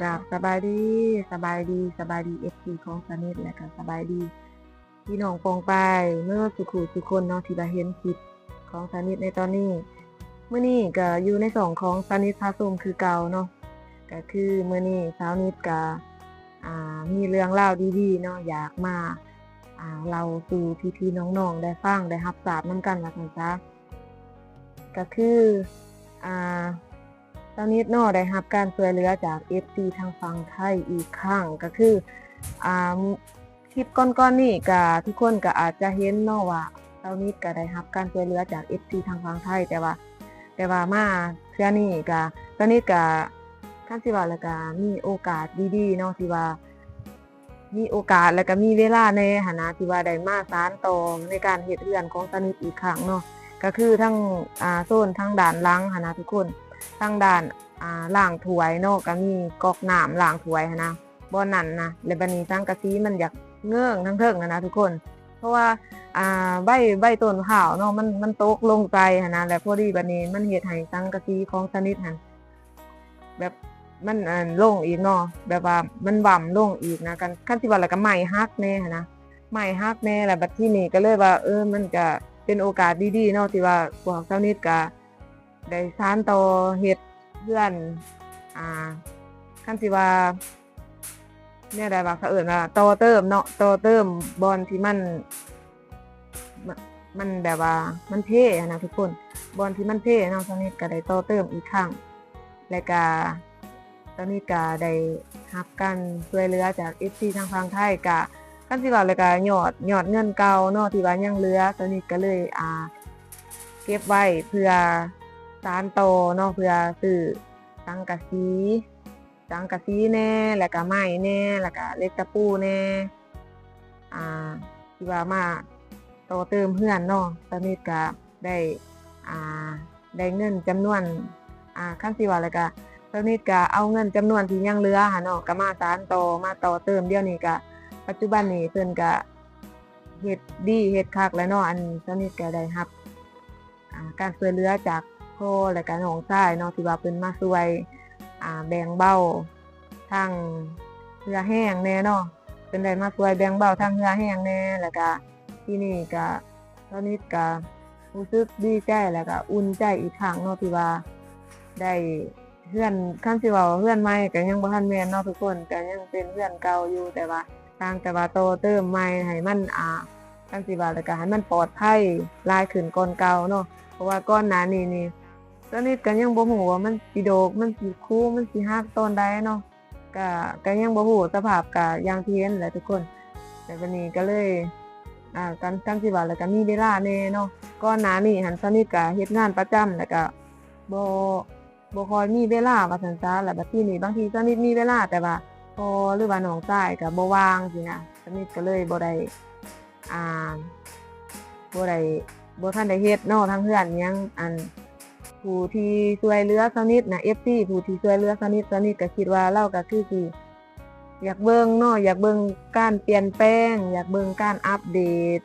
ກາບສະບາຍດີ, ສະບາຍດີ, ສະບາຍດີ ເອັຟຊີ ຂອງສະນິດ ແລະກະສະບາຍດີພີ່ນ້ອງປ້ອງປາຍເໝິດສູ່ຜູ້ສູ່ຄົນເນາະ ທີ່ວ່າເຫັນຄລິບຂອງສະນິດໃນຕອນນີ້. ມື້ນີ້ກະຢູ່ໃນຊ່ອງຂອງສະນິດພາຊົມຄືເກົ່າເນາະ. ກະຄືມື້ນີ້ສາວນິດກະ ອ່າ ມີເລື່ອງລາວດີໆເນາະ ຢາກມາ ອ່າ ເລົ່າສູ່ພີ່ໆນ້ອງໆໄດ້ຟັງໄດ້ຮັບຊາບນຳກັນວ່າຊັ້ນຊະ. ກະຄື ອ່າ ສາວນິດເນາະ ໄດ້ຮັບການຊ່ວຍເຫຼືອຈາກ ເອັຟຊີ ທາງຝັ່ງໄທອີກຄັ້ງ. ກະຄື ອ່າ ຄລິບກ່ອນໆນີ້ກະ ທຸກຄົນກະອາດຈະເຫັນເນາະວ່າ ສາວນິດກະໄດ້ຮັບການຊ່ວຍເຫຼືອຈາກ ເອັຟຊີ ທາງຝັ່ງໄທ ແຕ່ວ່າ ແຕ່ວ່າມາເທື່ອນີ້ກະ ສາວນິດກະ ຄັນຊິເວົ້າແລ້ວກະມີໂອກາດດີໆເນາະ ທີ່ວ່າ ມີໂອກາດ ແລ້ວກະມີເວລາແດ່ຫັ້ນນະ ທີ່ວ່າໄດ້ມາສານຕໍ່ໃນການເຮັດເຮືອນຂອງສາວນິດອີກຄັ້ງເນາະ. ກະຄືທັງ ອ່າ ໂຊນທາງດ້ານຫຼັງຫັ້ນນະທຸກຄົນ ທາງດ້ານ ອ່າ ລ້າງຖ້ວຍເນາະ ກະມີກັອກນ້ຳລ້າງຖ້ວຍຫັ້ນນະ ບ່ອນນັ້ນນະ. ແລ້ວບາດນີ້ສັງກະສີມັນຢາກເງິ້ງທາງເທິງຫັ້ນນະທຸກຄົນ ເພາະວ່າ ອ່າ ໃບ ໃບຕົ້ນພ້າວເນາະ ມັນ ມັນຕົກລົງໃສ່ຫັ້ນນະ ແລ້ວພໍດີບາດນີ້ມັນເຮັດໃຫ້ສັງກະສີຂອງສາວນິດຫັ້ນ ແບບມັນ ອັນ ລົງອີກເນາະ ແບບວ່າມັນຫວ່ຳລົງອີກນະ. ຄັນ ຄັນຊິວ່າແລ້ວກະໄມ້ຫັກແດ່ຫັ້ນນະ ໄມ້ຫັກແດ່. ແລ້ວບັດທີນີ້ກະເລີຍວ່າ ເອີ ມັນກະເປັນໂອກາດດີໆເນາະ ທີ່ວ່າພວກສາວນິດກະໄດ້ສານຕໍ່ເຮັດເຮືອນ ອ່າ ຄັນຊິວ່າແນວໃດວ່າ ເຂົາເອີ້ນວ່າຕໍ່ເຕີມເນາະ ຕໍ່ເຕີມບ່ອນທີ່ມັນ ມັນ ມັນແບບວ່າມັນເພຫັ້ນນະທຸກຄົນ ບ່ອນທີ່ມັນເພເນາະ ສາວນິດກະໄດ້ຕໍ່ເຕີມອີກຄັ້ງ. ແລະກະສາວນິດກະໄດ້ຮັບການຊ່ວຍເຫຼືອຈາກ ເອັຟຊີ ທາງຝັ່ງໄທ ກະ ຄັນຊິເວົ້າແລ້ວກະຍອດ ຍອດເງິນເກົ່າເນາະ ທີ່ວ່າຍັງເຫຼືອ ສາວນິດກະເລີຍ ອ່າ ເກັບໄວ້ເພື່ອສານຕໍ່ເນາະ ເພື່ອຊື້ສັງກະສີ ສັງກະສີແດ່ ແລ້ວກະໄມ້ແດ່ ແລ້ວກະເຫຼັກຕະປູແດ່ ອ່າ ທີ່ວ່າມາຕໍ່ເຕີມເຮືອນເນາະ. ສາວນິດກະໄດ້ ອ່າ ໄດ້ເງິນຈຳນວນ ອ່າ ຄັນຊິວ່າແລ້ວກະ ສາວນິດກະເອົາເງິນຈຳນວນທີ່ຍັງເຫຼືອຫັ້ນເນາະ ກະມາສານຕໍ່ ມາຕໍ່ເຕີມ. ດຽວນີ້ກະ ປັດຈຸບັນນີ້ເພິ່ນກະເຮັດດີເຮັດຄັກແລ້ວເນາະ. ອັນສາວນິດກະໄດ້ຮັບ ອ່າ ການຊ່ວຍເຫຼືອຈາກພໍ່ ແລະກະນ້ອງຊາຍເນາະ ທີ່ວ່າເພິ່ນມາຊ່ວຍ ອ່າ ແບ່ງເບົາທາງເຫື່ອແຮງແດ່ເນາະ ເພິ່ນໄດ້ມາຊ່ວຍແບ່ງເບົາທາງເຫື່ອແຮງແດ່. ແລ້ວກະທີນີ້ກະ ສາວນິດກະຮູ້ສຶກດີໃຈ ແລ້ວກະອຸ່ນໃຈອີກຄັ້ງເນາະ ທີ່ວ່າໄດ້ ເຮືອນ ຄັນຊິເວົ້າເຮືອນໃໝ່ກະຍັງບໍ່ທັນແມ່ນເນາະທຸກຄົນ ກະຍັງເປັນເຮືອນເກົ່າຢູ່ ແຕ່ວ່າຕ່າງແຕ່ວ່າຕໍ່ເຕີມໃໝ່ໃຫ້ມັນ ອ່າ ຄັນຊິວ່າແລ້ວກະໃຫ້ມັນປອດໄພຫຼາຍຂຶ້ນກ່ອນເກົ່າເນາະ. ເພາະວ່າກ່ອນໜ້ານີ້ນີ້ ສາວນິດກະຍັງບໍ່ຮູ້ວ່າມັນຊິໂດກ ມັນຊິຄູ ມັນຊິຫັກຕອນໃດເນາະ ກະ ກະຍັງບໍ່ຮູ້ສະພາບ ກະຢ່າງທີ່ເຫັນແຫຼະທຸກຄົນ. ແລ້ວບາດນີ້ກະເລີຍ ອ່າ ຄັນ ຄັນຊິເວົ້າແລ້ວກະມີເວລາແດ່ເນາະ. ກ່ອນໜ້ານີ້ຫັ້ນ ສາວນິດກະເຮັດງານປະຈຳ ແລ້ວກະບໍ່ ບໍ່ຄ່ອຍມີເວລາວ່າຊັ້ນຊະ. ແລ້ວບັດທີນີ້ບາງທີສາວນິດມີເວລາ ແຕ່ວ່າພໍ່ ຫຼືວ່ານ້ອງຊາຍກະບໍ່ວ່າງຊີ້ນະ ສາວນິດກະເລີຍບໍ່ໄດ້ ອ່າ ບໍ່ໄດ້ ບໍ່ທັນໄດ້ເຮັດເນາະ ທາງເຮືອນຫຍັງ. ອັນ ຜູ້ທີ່ຊ່ວຍເຫຼືອສາວນິດນະ ເອັຟຊີ ຜູ້ທີ່ຊ່ວຍເຫຼືອສາວນິດ ສາວນິດກະຄິດວ່າລາວກະຄືຊິ ຢາກເບິ່ງເນາະ ຢາກເບິ່ງການປ່ຽນແປງ ຢາກເບິ່ງການອັບເດດ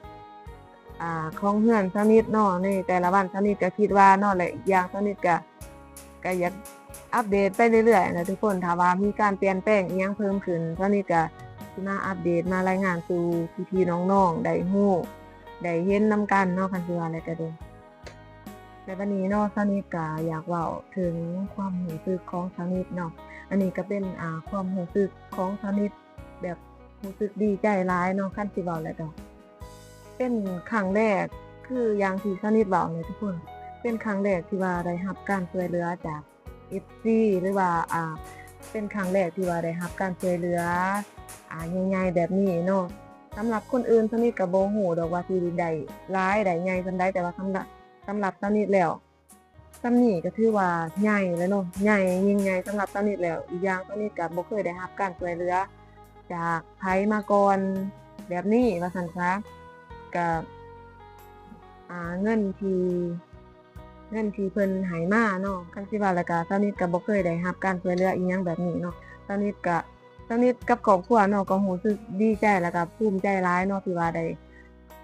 ອ່າ ຂອງເຮືອນສາວນິດເນາະ ໃນແຕ່ລະວັນ. ສາວນິດກະຄິດວ່າເນາະ ແລະອີກຢ່າງສາວນິດກະ ກະຢາກອັບເດດໄປເລື້ອຍໆນະທຸກຄົນ. ຖ້າວ່າມີການປ່ຽນແປງອີ່ຫຍັງເພີ່ມຂຶ້ນ ສາວນິດກະຊິມາອັບເດດ ມາລາຍງານສູ່ພີ່ໆນ້ອງໆໄດ້ຮູ້ໄດ້ເຫັນນຳກັນເນາະ ຄັນຊິວ່າແລ້ວກະເດ້. ແລະບັດນີ້ເນາະ ສາວນິດກະຢາກເວົ້າເຖິງຄວາມຮູ້ສຶກຂອງສາວນິດເນາະ. ອັນນີ້ກະເປັນ ອ່າ ຄວາມຮູ້ສຶກຂອງສາວນິດ ແບບຮູ້ສຶກດີໃຈຫຼາຍເນາະ. ຄັນຊິເວົ້າແລ້ວກະເປັນຄັ້ງແລກ ຄືຢ່າງທີ່ສາວນິດເວົ້ານີ້ທຸກຄົນ ເປັນຄັ້ງແລກທີ່ວ່າໄດ້ຮັບການຊ່ວຍເຫຼືອຈາກ ເອັຟຊີ ຫຼືວ່າ ອ່າ ເປັນຄັ້ງແລກທີ່ວ່າໄດ້ຮັບການຊ່ວຍເຫຼືອ ອ່າ ໃຫຍ່ໆແບບນີ້ເນາະ. ສຳລັບຄົນອື່ນ ສາວນິດກະບໍ່ຮູ້ດອກວ່າຊິໄດ້ຫຼາຍໄດ້ໃຫຍ່ສ່ຳໃດ ແຕ່ວ່າສຳລັບ ສຳລັບສາວນິດແລ້ວ ສ່ຳນີ້ກະຖືວ່າໃຫຍ່ແລ້ວເນາະ ໃຫຍ່ ຍິ່ງໃຫຍ່ສຳລັບສາວນິດແລ້ວ. ອີກຢ່າງສາວນິດກະບໍ່ເຄີຍໄດ້ຮັບການຊ່ວຍເຫຼືອຈາກໃຜມາກ່ອນແບບນີ້ວ່າຊັ້ນຊະ. ກະ ອ່າ ເງິນທີ່ ເງິນທີ່ເພິ່ນໃຫ້ມາເນາະ ຄັນຊິວ່າແລ້ວກະ ສາວນິດກະບໍ່ເຄີຍໄດ້ຮັບການຊ່ວຍເຫຼືອອີ່ຫຍັງແບບນີ້ເນາະ. ສາວນິດກະ ສາວນິດກັບຄອບຄົວເນາະ ກະຮູ້ສຶກດີໃຈ ແລະກະພູມໃຈຫຼາຍເນາະ ທີ່ວ່າໄດ້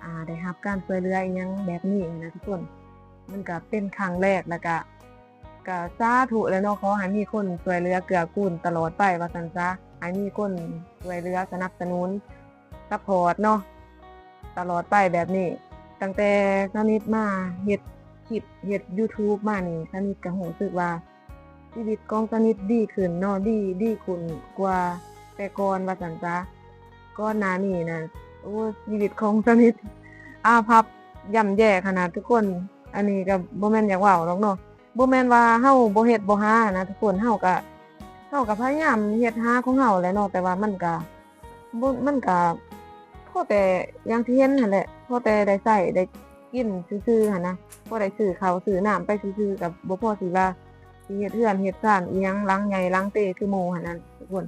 ອ່າ ໄດ້ຮັບການຊ່ວຍເຫຼືອອີ່ຫຍັງແບບນີ້ນະທຸກຄົນ. ມັນກະເປັນຄັ້ງແລກ ແລະກະ ກະສາທຸແຫຼະເນາະ ຂໍໃຫ້ມີຄົນຊ່ວຍເຫຼືອເກື້ອກູນຕະຫຼອດໄປວ່າຊັ້ນຊະ ໃຫ້ມີຄົນຊ່ວຍເຫຼືອສະໜັບສະໜູນ ຊັບພອດເນາະ ຕະຫຼອດໄປແບບນີ້. ຕັ້ງແຕ່ສາວນິດມາເຮັດຄລິບ ເຮັດ YouTube ມານີ້ ສາວນິດກະຮູ້ສຶກວ່າ ຊີວິດຂອງສາວນິດດີຂຶ້ນເນາະ ດີ ດີຂຶ້ນກວ່າແຕ່ກ່ອນວ່າຊັ້ນຊະ. ກ່ອນໜ້ານີ້ນະ ໂອ້ ຊີວິດຂອງສາວນິດອາພັບ ຍ່ຳແຍ່ຂະໜາດທຸກຄົນ. ອັນນີ້ກະບໍ່ແມ່ນຢາກເວົ້າດອກເນາະ ບໍ່ແມ່ນວ່າເຮົາບໍ່ເຮັດບໍ່ຫານະທຸກຄົນ ເຮົາກະ ເຮົາກະພະຍາຍາມເຮັດຫາຂອງເຮົາແຫຼະເນາະ ແຕ່ວ່າມັນກະ ບໍ່ ມັນກະພໍແຕ່ຢ່າງທີ່ເຫັນຫັ້ນແຫຼະ ພໍແຕ່ໄດ້ໃຊ້ໄດ້ກິນຊື່ໆຫັ້ນນະ ພໍໄດ້ຊື້ເຂົ້າຊື້ນ້ຳໄປຊື່ໆ ກະບໍ່ພໍຊິວ່າຊິເຮັດເຮືອນເຮັດຊານອີ່ຫຍັງຫຼັງໃຫຍ່ຫຼັງເຕຄືໝູ່ຫັ້ນນະທຸກຄົນ.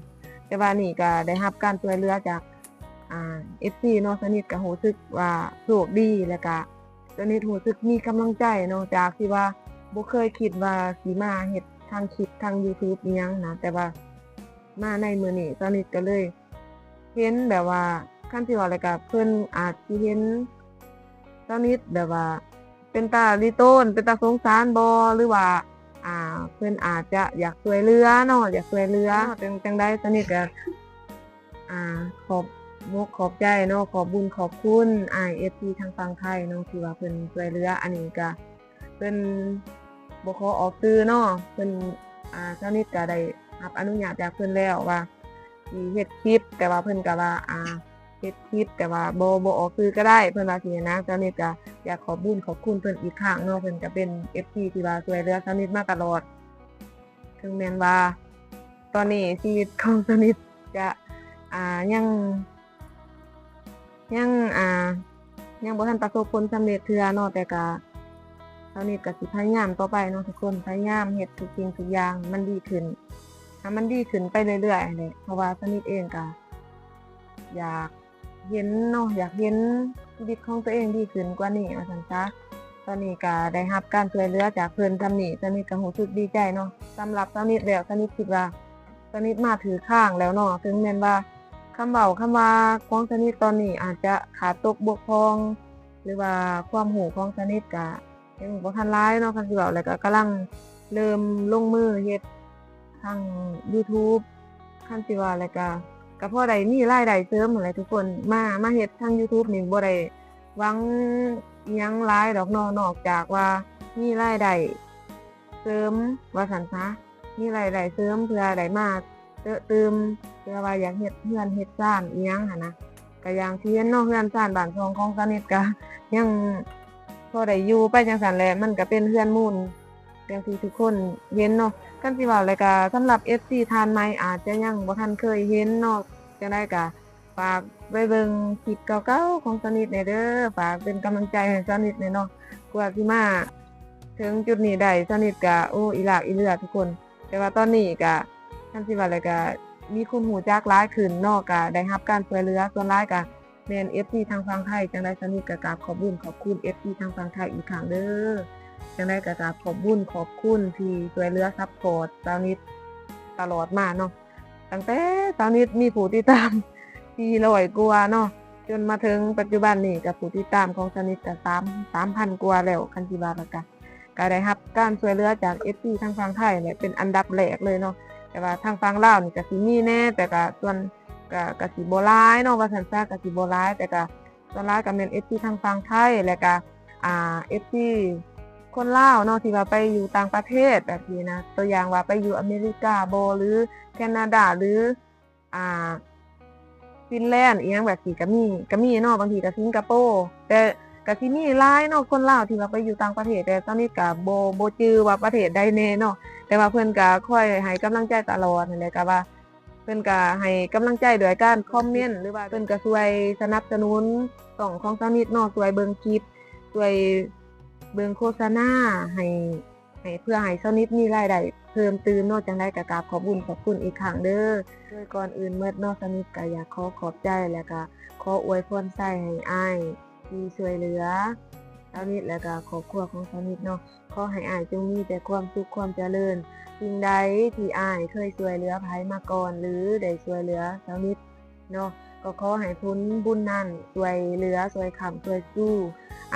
ແຕ່ວ່ານີ້ກະໄດ້ຮັບການຊ່ວຍເຫຼືອຈາກ ອ່າ ເອັຟຊີເນາະ ສາວນິດກະຮູ້ສຶກວ່າໂຊກດີ ແລະກະສາວນິດຮູ້ສຶກມີກຳລັງໃຈເນາະ ຈາກທີ່ວ່າບໍ່ເຄີຍຄິດວ່າຊິມາເຮັດທາງຄລິບທາງ YouTube ອີ່ຫຍັງນະ ແຕ່ວ່າມາໃນມື້ນີ້ສາວນິດກະເລີຍ ເຫັນແບບວ່າ ຄັນຊິເວົ້າແລ້ວກະເພິ່ນອາດຊິເຫັນສາວນິດແບບວ່າເປັນຕາລີໂຕນ ເປັນຕາສົງສານບໍ່ ຫຼືວ່າ ອ່າ ເພິ່ນອາດຈະຢາກຊ່ວຍເຫຼືອເນາະ ຢາກຊ່ວຍເຫຼືອເນາະ. ຈັ່ງ ຈັ່ງໃດສາວນິດກະ ອ່າ ຂອບມົກຂອບໃຈເນາະ ຂອບບຸນຂອບຄຸນອ້າຍເອັຟຊີທາງຝັ່ງໄທເນາະ ທີ່ວ່າເພິ່ນຊ່ວຍເຫຼືອ. ອັນນີ້ກະ ເພິ່ນບໍ່ຂໍອອກຊື່ເນາະ ເພິ່ນ ອ່າ ສາວນິດກະໄດ້ຮັບອະນຸຍາດຈາກເພິ່ນແລ້ວວ່າຊິເຮັດຄລິບ ແຕ່ວ່າເພິ່ນກະວ່າ ອ່າ ເຮັດຄລິບ ແຕ່ວ່າບໍ່ ບໍ່ອອກຊື່ກະໄດ້ ເພິ່ນວ່າຊີ້ນະ. ສາວນິດກະຢາກຂອບບຸນຂອບຄຸນເພິ່ນອີກຄັ້ງເນາະ ເພິ່ນກະເປັນເອັຟຊີທີ່ວ່າຊ່ວຍເຫຼືອສາວນິດມາຕະຫຼອດ ເຖິງແມ່ນວ່າຕອນນີ້ຊີວິດຂອງສາວນິດຈະ ອ່າ ຍັງ ຍັງ ອ່າ ຍັງບໍ່ທັນປະສົບຜົນສຳເລັດເທື່ອເນາະ ແຕ່ກະສາວນິດກະຊິພະຍາຍາມຕໍ່ໄປເນາະທຸກຄົນ ພະຍາຍາມເຮັດທຸກສິ່ງທຸກຢ່າງໃຫ້ມັນດີຂຶ້ນ ໃຫ້ມັນດີຂຶ້ນໄປເລື້ອຍໆຫັ້ນແຫຼະ ເພາະວ່າສາວນິດເອງກະຢາກເຫັນເນາະ ຢາກເຫັນຊີວິດຂອງຕົວເອງດີຂຶ້ນກວ່ານີ້ວ່າຊັ້ນຊະ. ຕອນນີ້ກະໄດ້ຮັບການຊ່ວຍເຫຼືອຈາກເພິ່ນສ່ຳນີ້ ສາວນິດກະຮູ້ສຶກດີໃຈເນາະ. ສຳລັບສາວນິດແລ້ວ ສາວນິດຄິດວ່າ ສາວນິດມາຖືກທາງແລ້ວເນາະ ເຖິງແມ່ນວ່າຄຳເວົ້າຄຳວ່າຂອງສາວນິດຕອນນີ້ອາດຈະຂາດຕົກບົກຜ່ອງ ຫຼືວ່າຄວາມຮູ້ຂອງສາວນິດກະຍັງບໍ່ທັນຫຼາຍເນາະ ຄັນຊິເວົ້າແລ້ວກະກຳລັງເລີ່ມລົງມືເຮັດທາງ YouTube ຄັນຊິວ່າແລ້ວກະ ກະພໍໄດ້ມີລາຍໄດ້ເສີມຫັ້ນແຫຼະທຸກຄົນ. ມາ ມາເຮັດທາງ YouTube ນີ້ບໍ່ໄດ້ຫວັງອີ່ຫຍັງຫຼາຍດອກເນາະ ນອກຈາກວ່າມີລາຍໄດ້ ເສີມວ່າຊັ້ນຊະ ມີລາຍໄດ້ເສີມເພື່ອໄດ້ມາເຕີມຕື່ມ ເພື່ອວ່າຢາກເຮັດເຮືອນເຮັດຊານອີ່ຫຍັງຫັ້ນນະ. ກະຢ່າງທີ່ເຫັນເນາະ ເຮືອນຊານບ້ານຊ່ອງຂອງສາວນິດກະຍັງພໍໄດ້ຢູ່ໄປຈັ່ງຊັ້ນແຫຼະ ມັນກະເປັນເຮືອນມູນຢ່າງທີ່ທຸກຄົນເຫັນເນາະ. ຄັນຊິເວົ້າແລ້ວກະສຳລັບເອັຟຊີທ່ານໃໝ່ອາດຈະຍັງບໍ່ທັນເຄີຍເຫັນເນາະ ຈັ່ງໃດກະ ຝາກໄປເບິ່ງຄລິບເກົ່າໆຂອງສາວນິດແດ່ເດີ ຝາກເປັນກຳລັງໃຈໃຫ້ສາວນິດແດ່ເນາະ. ກວ່າຊິມາເຖິງຈຸດນີ້ໄດ້ ສາວນິດກະ ໂອ້ ອີຫຼາກອີເຫຼືອທຸກຄົນ. ແຕ່ວ່າຕອນນີ້ກະ ຄັນຊິວ່າແລ້ວກະ ມີຄົນຮູ້ຈັກຫຼາຍຂຶ້ນເນາະ ກະໄດ້ຮັບການຊ່ວຍເຫຼືອ ສ່ວນຫຼາຍກະແມ່ນເອັຟຊີທາງຝັ່ງໄທ. ຈັ່ງໃດສາວນິດກະກາບຂອບບຸນຂອບຄຸນເອັຟຊີທາງຝັ່ງໄທອີກຄັ້ງເດີ. ຈັ່ງໃດກະກາບຂອບບຸນຂອບຄຸນທີ່ຊ່ວຍເຫຼືອຊັບພອດສາວນິດຕະຫຼອດມາເນາະ. ຕັ້ງແຕ່ສາວນິດມີຜູ້ຕິດຕາມສີ່ຮ້ອຍກວ່າເນາະ ຈົນມາເຖິງປັດຈຸບັນນີ້ກະຜູ້ຕິດຕາມຂອງສາວນິດກະສາມ ສາມພັນກວ່າແລ້ວ. ຄັນຊິວ່າແລ້ວກະ ກະໄດ້ຮັບການຊ່ວຍເຫຼືອຈາກເອັຟຊີທາງຝັ່ງໄທແຫຼະ ເປັນອັນດັບແລກເລີຍເນາະ. ແຕ່ວ່າທາງຝັ່ງລາວນີ້ກະຊິມີແດ່ ແຕ່ກະສ່ວນ ກະ ກະຊິບໍ່ຫຼາຍເນາະ ວ່າຊັ້ນຊະ ກະຊິບໍ່ຫຼາຍ ແຕ່ກະ ສ່ວນຫຼາຍກະແມ່ນເອັຟຊີທາງຝັ່ງໄທ ແລະກະ ອ່າ ເອັຟຊີຄົນລາວເນາະ ທີ່ວ່າໄປຢູ່ຕ່າງປະເທດແບບຊີ້ນະ ຕົວຢ່າງວ່າໄປຢູ່ອາເມລິກາບໍ ຫຼື ແຄນາດາ ຫຼື ອ່າ ຟິນແລນ ອີ່ຫຍັງແບບຊີ້ກະມີ ກະມີເນາະ ບາງທີກະສິງກະໂປ. ແຕ່ກະຊິມີຫຼາຍເນາະ ຄົນລາວທີ່ວ່າໄປຢູ່ຕ່າງປະເທດ ແຕ່ຕອນນີ້ກະບໍ່ ບໍ່ຈື່ວ່າປະເທດໃດແນ່ເນາະ ແຕ່ວ່າເພິ່ນກະຄອຍໃຫ້ກຳລັງໃຈຕະຫຼອດຫັ້ນແຫຼະ ກະວ່າ ເພິ່ນກະໃຫ້ກຳລັງໃຈດ້ວຍການຄອມເມັນ ຫຼືວ່າເພິ່ນກະຊ່ວຍສະໜັບສະໜູນຊ່ອງຂອງສາວນິດເນາະ ຊ່ວຍເບິ່ງຄລິບ ຊ່ວຍເບິ່ງໂຄສະນາໃຫ້ ໃຫ້ ເພື່ອໃຫ້ສາວນິດມີລາຍໄດ້ເພີ່ມຕື່ມເນາະ. ຈັ່ງໃດກະກາບຂອບບຸນຂອບຄຸນອີກຄັ້ງເດີ. ໂດຍກ່ອນອື່ນໝົດເນາະ ສາວນິດກະຢາກຂໍຂອບໃຈ ແລະກະຂໍອວຍພອນໄຊໃຫ້ອ້າຍທີ່ຊ່ວຍເຫຼືອສາວນິດ ແລະກະຄອບຄົວຂອງສາວນິດເນາະ. ຂໍໃຫ້ອ້າຍຈົ່ງມີແຕ່ຄວາມສຸກຄວາມຈະເລີນ. ສິ່ງໃດທີ່ອ້າຍເຄີຍຊ່ວຍເຫຼືອໃຜມາກ່ອນ ຫຼື ໄດ້ຊ່ວຍເຫຼືອສາວນິດເນາະ ກໍຂໍໃຫ້ຜົນບຸນນັ້ນຊ່ວຍເຫຼືອ ຊ່ວຍຄ້ຳ ຊ່ວຍຊູ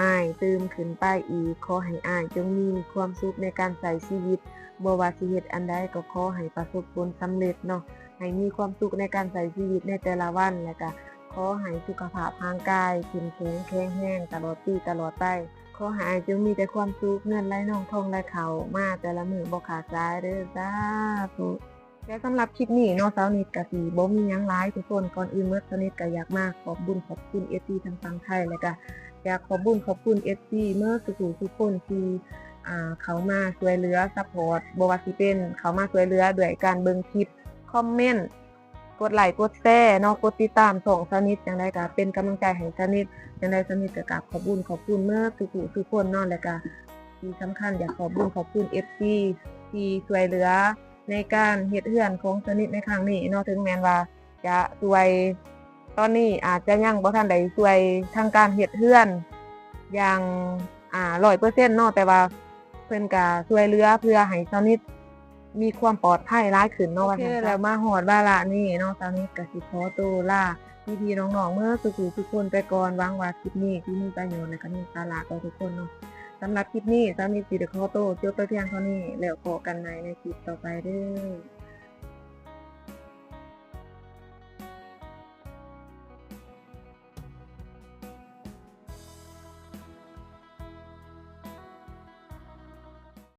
ອ້າຍຕື່ມຂຶ້ນໄປອີກ. ຂໍໃຫ້ອ້າຍຈົ່ງມີຄວາມສຸກໃນການໃຊ້ຊີວິດ, ບໍ່ວ່າຊິເຮັດອັນໃດກໍຂໍໃຫ້ປະສົບຜົນສຳເລັດເນາະ, ໃຫ້ມີຄວາມສຸກໃນການໃຊ້ຊີວິດໃນແຕ່ລະວັນ, ແລະກະຂໍໃຫ້ສຸຂະພາບຮ່າງກາຍເຂັ້ມແຂງແຂງແຮງຕະຫຼອດປີຕະຫຼອດໄປ. ຂໍໃຫ້ອ້າຍຈົ່ງມີແຕ່ຄວາມສຸກ, ເງິນໄຫຼນອງທອງໄຫຼເຂົ້າມາແຕ່ລະມື້ບໍ່ຂາດສາຍເດີ້ ສາທຸ. ແລະສຳລັບຄລິບນີ້ເນາະ ສາວນິດກະຊິບໍ່ມີຫຍັງຫຼາຍທຸກຄົນ. ກ່ອນອື່ນໝົດ ສາວນິດກະຢາກມາຂອບບຸນຂອບຄຸນເອັຟຊີທາງຝັ່ງໄທ ແລະກະຢາກຂອບບຸນຂອບຄຸນເອັຟຊີເໝິດສູ່ຜູ້ສູ່ຄົນທີ່ ອ່າ ເຂົ້າມາຊ່ວຍເຫຼືອ ຊັບພອດ ບໍ່ວ່າຊິເປັນເຂົ້າມາຊ່ວຍເຫຼືອດ້ວຍການເບິ່ງຄລິບ, ຄອມເມັນ, ກົດໄລກົດແຊເນາະ, ກົດຕິດຕາມຊ່ອງສາວນິດ, ຈັ່ງໃດກະເປັນກຳລັງໃຈໃຫ້ສາວນິດ. ຈັ່ງໃດສາວນິດກະກາບຂອບບຸນຂອບຄຸນເໝິດທຸກຜູ້ທຸກຄົນເນາະ, ແລະກະທີ່ສຳຄັນຢາກຂອບບຸນຂອບຄຸນເອັຟຊີທີ່ຊ່ວຍເຫຼືອ ໃນການເຮັດເຮືອນຂອງສາວນິດໃນຄັ້ງນີ້ເນາະ, ເຖິງແມ່ນວ່າຈະຊ່ວຍ ຕອນນີ້ອາດຈະຍັງບໍ່ທັນໄດ້ຊ່ວຍທາງການເຮັດເຮືອນຢ່າງ ອ່າ ຮ້ອຍເປີເຊັນເນາະ, ແຕ່ວ່າເພິ່ນກະຊ່ວຍເຫຼືອເພື່ອໃຫ້ສາວນິດມີຄວາມປອດໄພຫຼາຍຂຶ້ນເນາະ. ໂອເຄ ວ່າຊັ້ນຊະ. ແລ້ວມາຮອດວາລະນີ້ເນາະ, ສາວນິດກະຊິຂໍໂຕລາ ພີ່ໆນ້ອງໆເໝິດສູ່ຜູ້ທຸກຄົນໄປກ່ອນ. ຫວັງວ່າຄລິບນີ້ຊິມີປະໂຫຍດ ແລະກະມີສາລະຕໍ່ທຸກຄົນເນາະ. ສຳລັບຄລິບນີ້ ສາວນິດຊິໄດ້ຂໍໂຕຈົບໄປພຽງເທົ່ານີ້, ແລ້ວພໍ້ກັນໃໝ່ໃນຄລິບຕໍ່ໄປເດີ້.